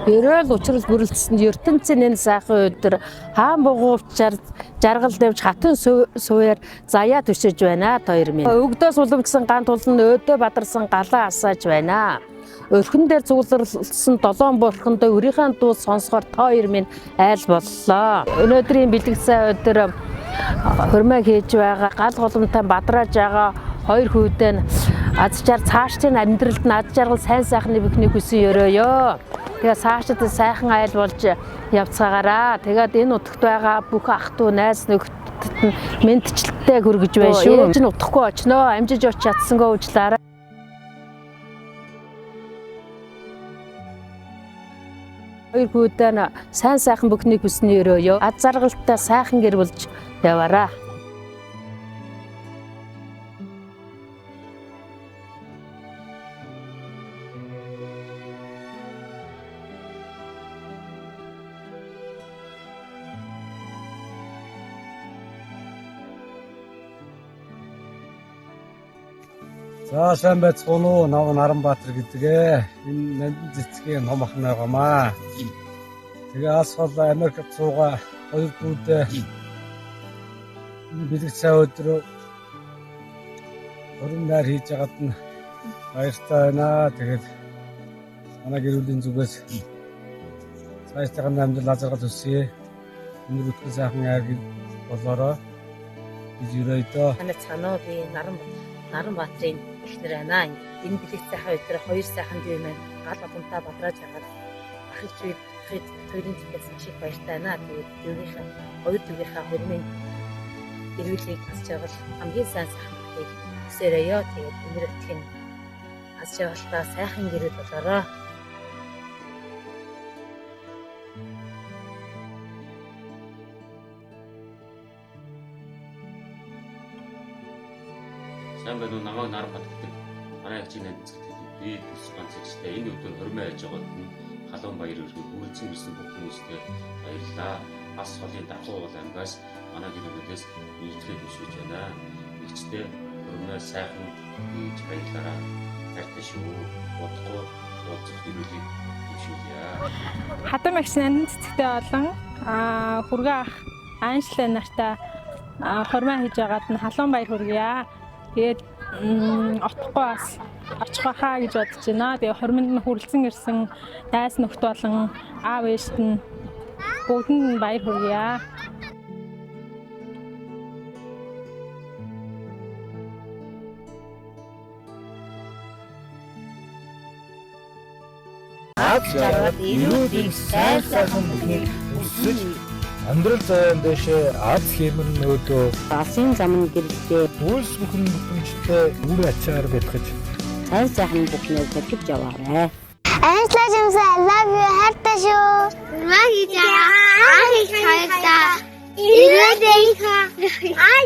Ерөөл учрал бүрэлдсэн ертөнцийн энэ сайхан өдөр хаан бугуувчаар жаргал дэвж хатан сууяар заяа түшиж байна хоёр минь. Өгдөөс уламжсан ган тулан өөдөө бадарсан галаа асааж байна. Өрхөн дээр цугларлсан долоон бурхондоо өрийнхөө дуу сонсохоор та хоёр минь айл боллоо. Өнөөдрийн бэлгэсэн өдөр хөрмөө хийж байгаа гал голомтой бадрааж байгаа хоёр хүүдэн нь аз жар цаашдын амьдралд нь аз жаргал сайн сайхны бүхнийг хүсэн өрөөё. Тэгээ цаашдад сайхан айл болж явцгаагаараа. Тэгээд энэ нутагт байгаа бүх ах トゥ найз нөхдөд нь мэдчлэлтэй хүргэж байна шүү. Ээж нь утахгүй очноо. Амжиж очиж чадсангүй уучлаарай. Хоёр хүүдэн сайн сайхан бүхнийг хүсэн өрөөё. Аз жаргалтай сайхан гэр болж яваараа. За сайн байцгаана уу? Нав Наранбаатар гэдэг ээ. Энэ Нандин цэцгийн ном ах нь байгаамаа. Тэгээ алс хол Америкт суугаа хоёр дүүдээ энэ бэлэг цай өдөр хурим найр хийж байгаад нь баяртай байна. Тэгээд манай гэр бүлийн зүгээс цаашдын амьдрал аз жаргал хүсье. Өнөр бүтгэн сайхан айр болоорой гэж өрөөе дөө. Манай цанаа би Наранбаатарын эхнэр байна. Энэ бэлэг сайхан өдөр хоёр сайхан бие маань гал олонтаа бадрааж хагаад ах ич бид хоёрын зүгээс маш их баяртай байна. Тэгээд дүүгийнхаа хоёр дүүгийнхаа хөрмийн эрүүлийг аз жаргал хамгийн сайн сайхан бүхнийг хүсээрэй. Тэгээд өнөр өтгөн аз жаргалтай сайхан гэрэл болоорой. Сайн байна уу? Намайг Наранбат гэдэг. Манай эгчийн нандцэг гэдэг. Би төс ганц эгчтэй энэ өдөр хормой яаж байгаад нь халуун баяр өргөй бүрэлдсэн ирсэн бүх хүмүүстээ баярлалаа. Бас холын Давхуу уул аймгаас манай гэр бүлээс нийтлэг төсөж байна. Эгчтэй хормой сайхан хийж баярлалаа. Хайртай шүү. Удахгүй уулзах эрүүлийг дэвшүүлье. Хатан багш нандин цэцэгтэй болон хүргэн ах Аанчлаа нартай хормой хийж байгаад нь халуун баяр хүргье. Тэгээд отохгүй бас очих байхаа гэж бодож байна. Тэгээ хормонд нь хүрэлцэн ирсэн дайс нөхд болон аав ээжт нь бүгдэнд нь баяр хүргье. Аз жаргал эрүүл сайн сайхан бүхнийг хүсэж амьдрал заяан дэшээ аз хэмэр нөөдөө алсын зам нь гэрэлтэй үйлс бүхэн бүтэмжтэй үр ачаар бэлгэж сайн сайхан бүхнээ зохиж яваарай. Анчлаа жимсээ I love you хайртай шүү. Маа хийж байгаа. Аа хийж хайртай. Ирээд их. Аа.